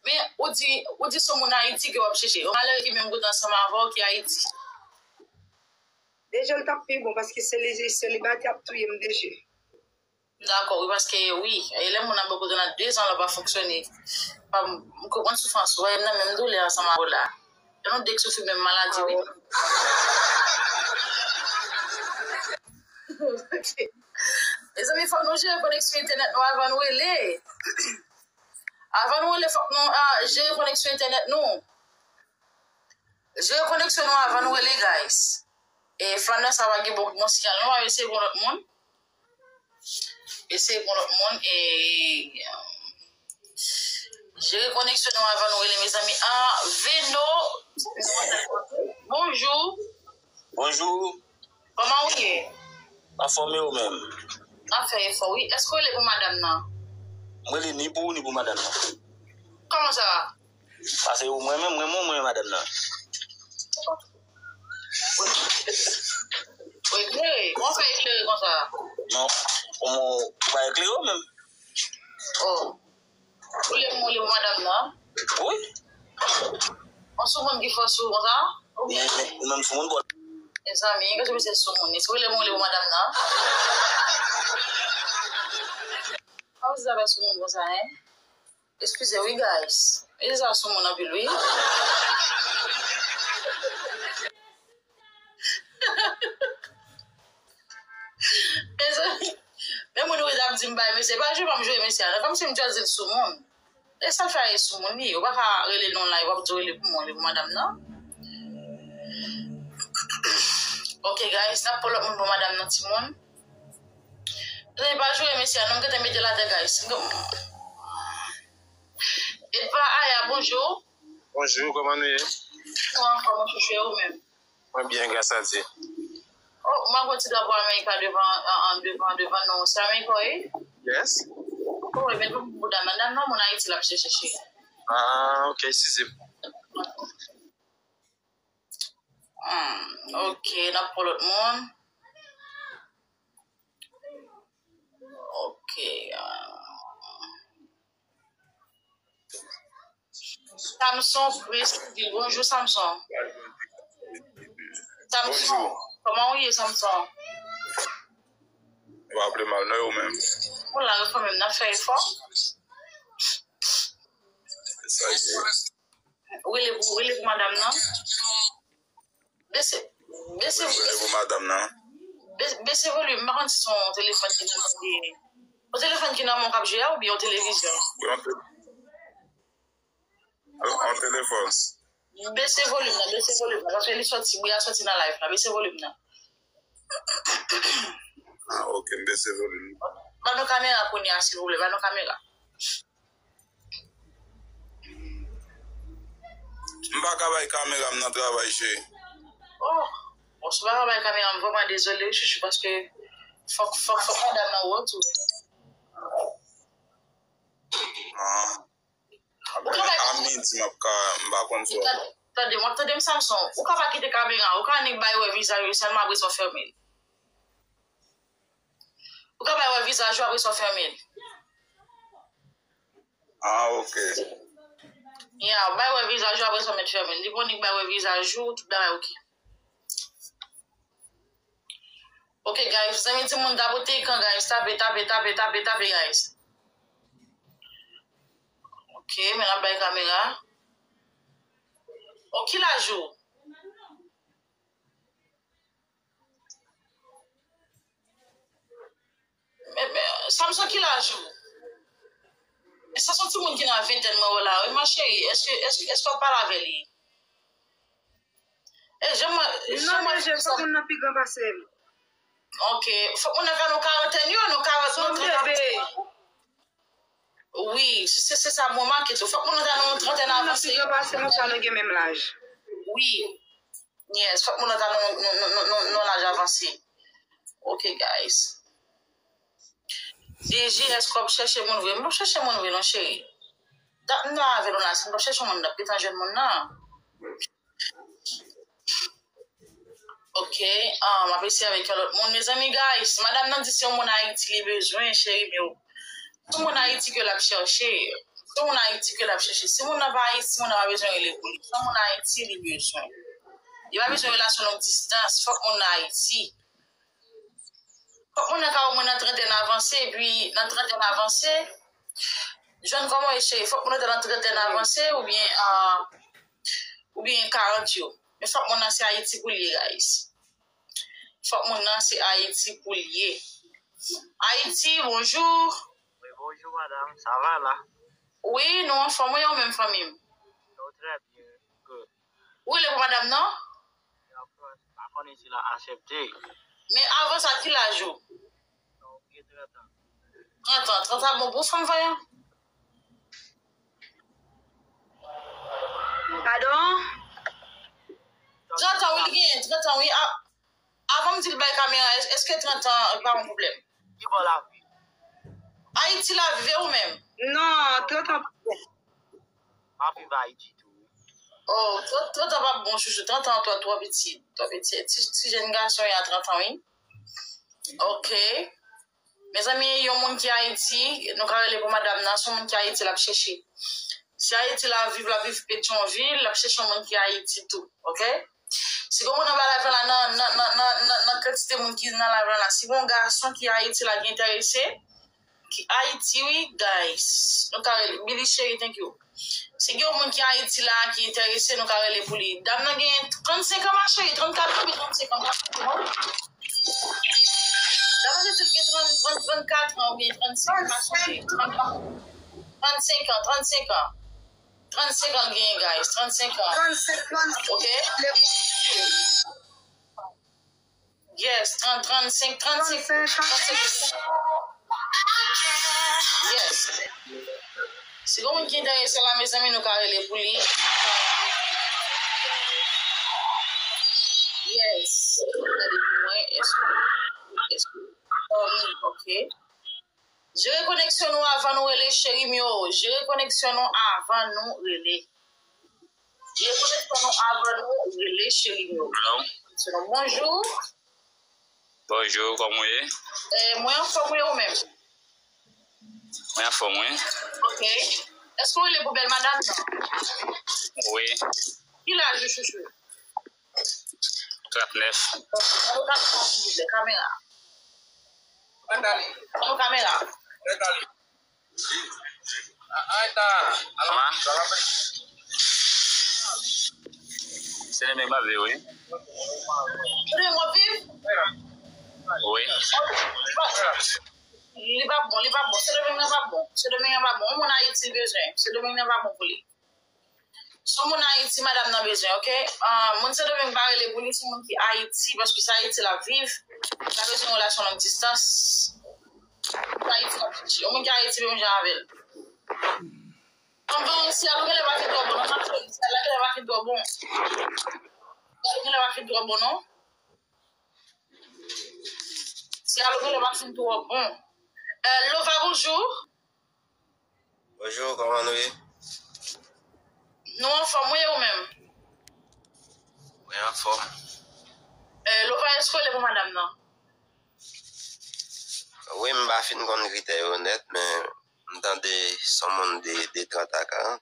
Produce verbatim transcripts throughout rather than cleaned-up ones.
Men, ou di, ou di se yon moun Ayiti ke w ap chèche. Yon malere ki menm kote ansanm avè w ki Ayiti. Deje l t ap pi bon, paske seli-, selibatè ap touye m deje. Dakò, wi, paske, wi, e lè moun nan bò kote w nan de zan, l ap pa fonksyone. Pa, m konprann soufrans ou, wè, m nan menm doulè ansanm avè w la. E nou de k soufri menm maladi, wi. Mezanmi, fòk nou jere koneksyon entènèt nou avan nou rele. Avan nou rele, fòk nou, ah, jere koneksyon entènèt nou. Jere koneksyon nou avan nou rele, guys. E flanè sa pa gen bon, bon siyal, non, eseye yon lòt moun. Eseye yon lòt moun, e, um, jere koneksyon nou avan nou rele, mezanmi. Ah, Veno, bonjou. Bonjou. Kòman ou ye? Anfòm e ou menm? N ap fè efò, wi. Èske w rele pou madanm nan? Mwen rele ni pou ou, ni pou madanm nan. Kòman sa? Paske ou mwen menm, mwen, mwen, mwen, madanm nan. Ou eklere? Kòman w fè eklere konsa? Non, ou pa eklere ou menm. Oh. Ou le mwen le madanm nan? Wi. On sou moun ki fò sou konsa? Oubyen Ou menm sou moun bò. Mezanmi, kote misye sou moun? Eske ou le mwen le madanm nan? Pa ou se zafè sou moun konsa, hein? Eskize wi, guys. Mesye sa sou moun anpil, wi. Mezanmi, men moun wi t ap di m bay mesye. Pa jwe pa m jwe mesye a. Non, kòmsi m just di l sou moun. E sa l fè a e sou moun li. Ou pa ka rele l nan live, w ap di w rele pou mwen, rele pou madanm nan. Ok, guys, n ap pran lòt moun pou madanm nan, timoun. Mezanmi, pa jwe mesye a, non, m gentan mete l atè, guys. Edva Aya, bonjou. Bonjou, kòman nou ye? Nou anfòm, mon chouchou, e ou menm? Mwen byen, gras a Dye. Oh, mwen wè ti drapo Amerika devan, an, an, devan, devan nou. Se Amerika w ye? Yes. Oh, ebyen, nou pou dam nan. Dam nan, moun Ayiti l ap chèche, chèche. Ah, ok, eskize m. Hmm, ok, n ap pran lòt moun. Ok. Ah. Samson Prince, bonjou Samson. Samson, kòman ou ye Samson? Yo pa ple mal, non, yo menm. Ou la, yo kanmenm, n ap fè efò. Sa ye. Ou rele pou, ou rele pou madanm nan? Bese, bese, Mwen rele pou madanm nan. bese, bese volim, m pa konn si se yon telefòn ki nan men li. Yon telefòn ki nan men w k ap jwe a oubyen yon televizyon? Yon te- Yon telefòn. Bese volim nan, bese volim nan. Paske li soti, bri a soti nan live la. Bese volim nan. Ah, ok, m bese volim. Ban nou kamera kounye a, silvouplè. Ban nou kamera. M pa ka bay kamera m nan travay, cheri. Oh, bon, si w pa ka bay kamera, m vrèman dezole, wi, chouchou, paske fòk, fòk, fòk madanm nan wè w tou. Ah. Apre a midi, m ap ka, m pa konn si w ap. Tande, tande, w ap tande m, Samson. Ou ka pa kite kamera, ou ka annik bay wè vizaj ou sèlman apre sa w fèmen l. Ou ka bay wè vizaj ou apre sa w fèmen l. Ah, ok. Ya, bay wè vizaj ou apre sa w mèt fèmen l. Li pou annik bay wè vizaj ou, tout bagay ok. Ok, guys, zanmi timoun, tapote ekran, guys. Tape, tape, tape, tape, tape, guys. Ok, men n ap bay kamera. Oh, ki laj ou? Men, men, Samson, ki laj ou? Sa se yon timoun ki nan ventèn mwen wè la, wi, ma chérie. Èske, èske, èske w ap pale avè li? E jan mwen, jan Non, mwen deje, fòk moun nan pi gran pase m. Ok. Fòk moun nan ka nan karantèn yo, nan karant, Se yon nan trant. Bebe. Wi, se, se, se sa mwen make tou. Fòk moun nan ta nan yon trantèn Moun nan pi avanse. Gran pase m, sa nou gen menm laj. Wi. Yes, fòk moun nan ta nan, nan, nan, nan, nan laj avanse. Ok, guys. D J, èske w ap chèche moun vre? M p ap chèche moun vre non, cheri. Dat m nan avè nou la, si m p ap chèche moun, m t ap gentan jwenn moun nan. Ok, ah, m ap eseye avèk yon lòt moun. Mezanmi, guys, madanm nan di se yon moun Ayiti li bezwen, cheri, men se yon moun Ayiti ke l ap chèche. Se moun Ayiti ke l ap chèche. Si moun nan pa Ayiti, moun nan pa bezwen rele pou li. Se moun Ayiti li bezwen. Li pa bezwen relasyon long distans. Fòk moun nan Ayiti. Fòk moun nan ka omwen nan trantèn avanse, epi nan trantèn avanse, jwenn kòman e cheri. Fòk moun nan te nan trantèn avanse oubyen, ah, oubyen karant yo. Men fòk moun nan se Ayiti pou l ye, guys. Fòk moun nan se Ayiti pou l ye. Ayiti, bonjou. Wi, bonjou, madanm. Sa va la? Wi, nou anfòm, wi, ou menm fanmi m? Nou trè byen. Good. Ou rele pou madanm nan? An Frans, pa konnen si l ap aksepte. Men avan sa, ki laj ou? Non, m gen trant an. Trant an, trant an bon pou fanm vayan? Padon? Trant an, wi, li genyen, trant an, wi. A-, avan m di l bay kamera, èske trant an pa yon pwoblèm? Ki bò l ap viv? Ayiti l ap viv, e ou menm? Non, trant an pa bon. M ap viv Ayiti tou. Oh, trant, trant an p ap bon, chouchou. Trant an twò, twò piti. Twò piti. Ti, ti jèn gason y a trant an, wi. Ok. Mezanmi, yon moun ki Ayiti, nou ka rele pou madanm nan, se yon moun ki Ayiti l ap chèche. Si Ayiti l ap viv, l ap viv Petyonvil, l ap chèche yon moun ki Ayiti tou, ok? Si gen moun anba live la, nan, nan, nan, nan, nan, nan kantite moun ki nan live la, si gen yon gason ki Ayiti la ki enterese, ki Ayiti, wi, guys. Nou ka rele, Billy Cheri, thank you. Si gen yon moun ki Ayiti la ki enterese, nou ka rele pou li. Dam nan gen trannsenk an, ma cheri, trannkat an, oubyen trannsenk an, m pa konnen, non. Dam nan te di l gen trant, trant, trannkat an, oubyen trannsenk an, ma cheri, trannkat. Trannsenk an, trannsenk an. Trannsenk an l genyen, guys, trannsenk an. Trannsenk, trannsenk. Ok? Yes, trant, trannsenk, trannsenk, trannsenk. Yes. Si gen moun ki enterese la, mezanmi, nou ka rele pou li. Yes. Gade pou mwen, èske, èske, um, ok. Jere koneksyon nou avan nou rele, cheri m yo. Jere koneksyon nou avan nou rele. Jere koneksyon nou avan nou rele, cheri m yo. Hello. Koneksyon nou. Bonjou. Bonjou, kòman w ye? Eh, mwen anfòm, wi, ou menm? Mwen anfòm, wi. Ok. Èske w rele pou bèl madanm nan? Wi. Ki laj ou, chouchou? Trannèf. An nou ka pran, silvouplè, kamera. An nou kamera. Kòman? Sendomeng m ap viv, wi. Sendomeng w ap viv? Wi. Li pa bon, li pa bon. Sendomeng nan pa bon. Sendomeng nan pa bon. Yon moun Ayiti bezwen. Sendomeng nan pa bon pou li. Se yon moun Ayiti, madanm nan bezwen, ok? Ah, moun Sendomeng pa rele pou li, se moun ki Ayiti, paske se Ayiti l ap viv. Li pa bezwen relasyon long distans. Se Ayiti l ap chèche. Yon moun ki Ayiti, menm jan avè l. Anvan, syèl ou genlè pa fin twò bon, non, ma cheri. Syèl la genlè pa fin twò bon. Syèl ou genlè pa fin twò bon, non. Syèl ou genlè pa fin twò bon. Eh, Lova, bonjou. Bonjou, kòman nou ye? Nou anfòm, wi, e ou menm? Mwen anfòm. Eh, Lova, èske w rele pou madanm nan? Wi, m pa fin konn kritè yo nèt, men m tande se yon moun de, de trant a karant.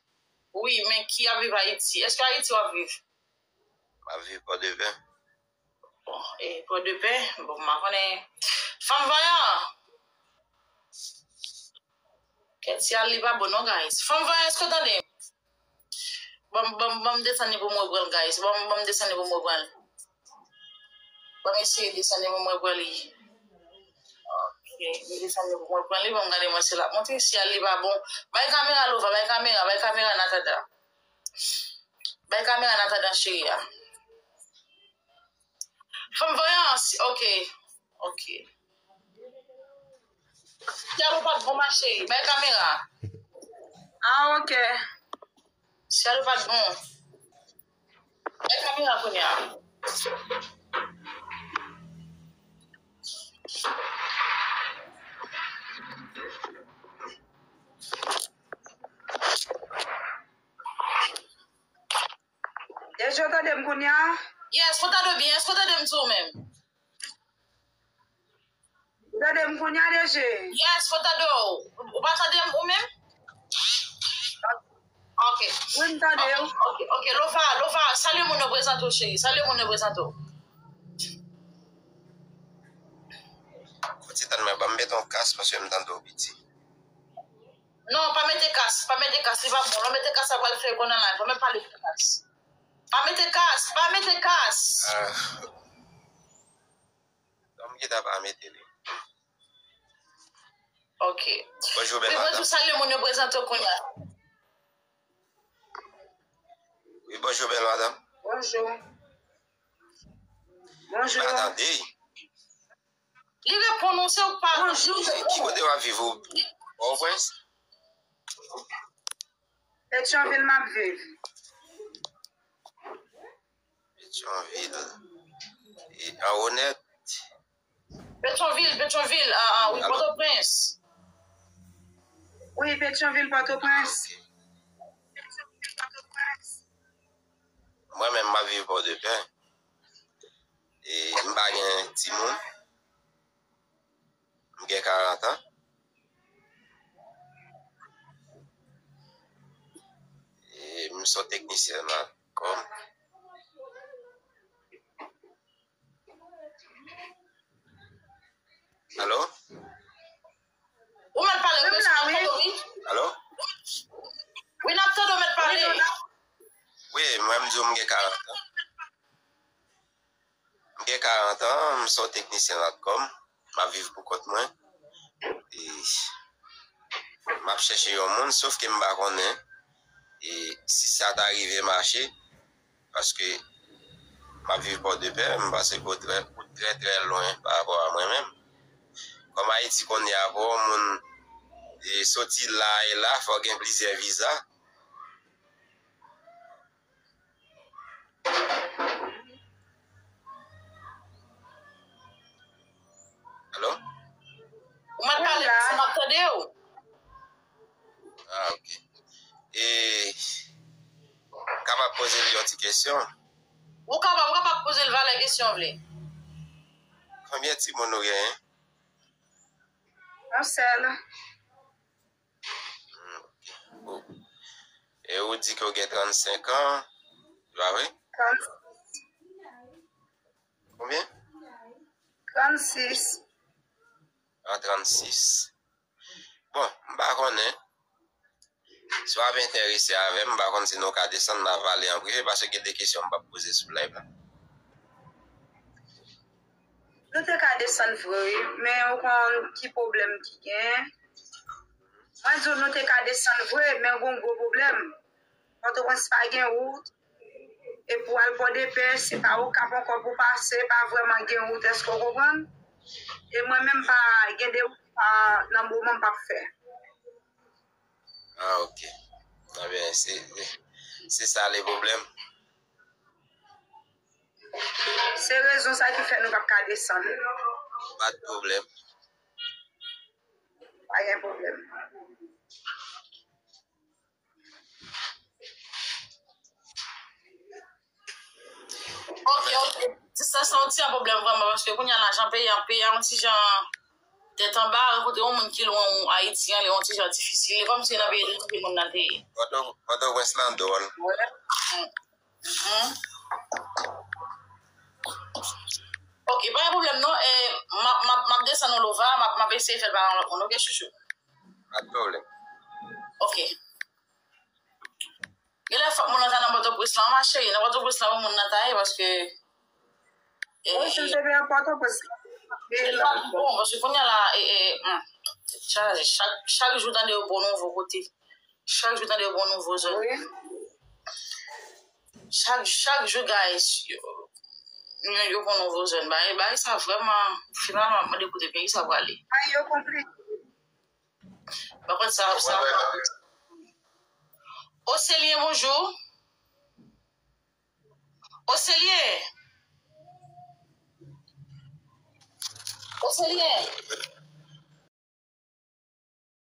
Wi, men ki ap viv Ayiti. Èske Ayiti w ap viv? M ap viv Pòdepè. Bon, e Pòdepè, bon, m pa konnen. Fanm vayan! Kèt, syèl li pa bon non, guys. Fanm vayan, èske w tande m? Ban m, ban m, ban m desann li pou m repran l, guys. Ban m, ban m desann li pou m repran l. Ban m eseye desann li pou m repran li. Ok, m desann li pou m repran li, ban m gade mwen si l ap monte. Syèl li pa bon. Bay kamera, Lova, bay kamera, bay kamera, Natata. Bay kamera, Natata, cheri a. Fanm vayan, si, ok. Ok. Syèl ou pa t bon, ma cheri. Bay kamera. Ah, ok. Syèl ou pa t bon. Bay kamera kounye a. Deje, w tande m kounye a? Yes, mwen tande w byen. Èske w tande m tou ou menm? Ou tande m kounye a, Deje? Yes, mwen tande w. Ou pa tande m ou menm? Ok. Wi, m tande w. Ok, ok. Lova, Lova, salye moun yo, prezante w, cheri. Salye moun yo, prezante w. Ou ti tann mwen, ban m mete yon kas paske m tande w piti. Non, pa mete kas, pa mete kas, li pa bon. Lè w mete kas, sa pral fè konnen la, fò menm pale de kas. Pa mete kas, pa mete kas. Ah. Non, m gentan pa mete li. Ok. Bonjou, bèl madanm. Wi, bonjou, salye moun yo, prezante w kounye a. Wi, bonjou, bèl madanm. Bonjou. Bonjou. Li pa tande. Li reponn ou, se ou k pa tande. Bonjou. Ki kote w ap viv ou? Pòtoprens? Petyonvil m ap viv. Petyonvil. E, an onèt. Petyonvil, Petyonvil, ah, ah, wi, Pòtoprens. Wi, Petyonvil, Pòtoprens. Mwen menm, m ap viv Pòdepè. E m pa gen timoun. M gen karant an. E m se yon teknisyen nan kòm. Alo? Ou mèt pale, wi, m la, wi. Alo? Wi, n ap tande w, mèt pale. Wi, mwen, m di w m gen karant an. M gen karant an, m se yon teknisyen Natcom. M ap viv pou kont mwen. E m ap chèche yon moun, sof ke m pa konnen, e, si sa ta rive mache, paske m ap viv Pòdepè, m panse ke w trè, ou trè, trè lwen pa rapò a mwen menm. Kòm Ayiti kounye a, pou yon moun, e, soti la e la, fò gen plizyè viza. Alo? Ou mèt pale, m ap tande w. Ah, ok. E, kapab poze l yon ti kesyon? Ou kapab, ou kapab poze l valè kesyon w vle. Konbyen timoun ou genyen? Yon sèl. Hmm, ok. Bon. E ou di ke w gen trannsenk an, se pa vre? Trannsis. Konbyen? Trannsis. Ah, trannsis. Bon, m pa konnen. Si w ap enterese avè m, m pa konn si nou ka desann, n a pale an prive, paske gen de kesyon m p ap poze sou live la. Nou te ka desann vre, wi, men ou konn ki pwoblèm ki gen. Mwen di w nou te ka desann vre, men gon gwo pwoblèm. Pòtoprens pa gen wout. E pou al Pòdepè, se pa Okap ankò pou pase, pa vrèman gen wout, èske w konprann? E mwen menm pa gen de wout, pa, nan moman m p ap fè. Ah, ok. Ebyen, se, se sa le pwoblèm. Se rezon sa ki fè nou p ap ka desann. Pa de pwoblèm. Pa gen pwoblèm. Ok, ok. Distans lan yon ti jan pwoblèm vrèman, paske kounye a la, jan peyi a, peyi a yon ti jan tèt anba, rankontre yon moun ki lwen ou, Ayiti an, li yon ti jan difisil. Li kòmsi nan peyi etranje moun nan te ye. Pòto, Pòtoprens lan dwòl. Wi. Mm. Mhm. Ok, pa gen pwoblèm non. E, m ap, m ap, m ap desann yon lova, m ap, m ap eseye fè l pa yon lòt moun. Ok, chouchou. Pa de pwoblèm. Ok. Genlè fòk moun nan ta nan Pòtoprens lan, ma cheri, nan Pòtoprens lan pou moun nan ta ye, paske, e, wi, si l te vin nan Pòtoprens, e, li pa bon, paske kounye a la, e, e, hmm, chaje, chak, chak jou tande yo bon nouvo kote. Chak jou tande yo bon nouvo zòn. Wi. Chak, chak jou, guys, yo, yo, yo bon nouvo zòn. Bagay, bagay sa vrèman, finalman, m ap mande kote peyi sa prale. Bagay yo konplike. Mwen kwè sa, sa. Oselyen, bonjou. Oselyen. Oselyen.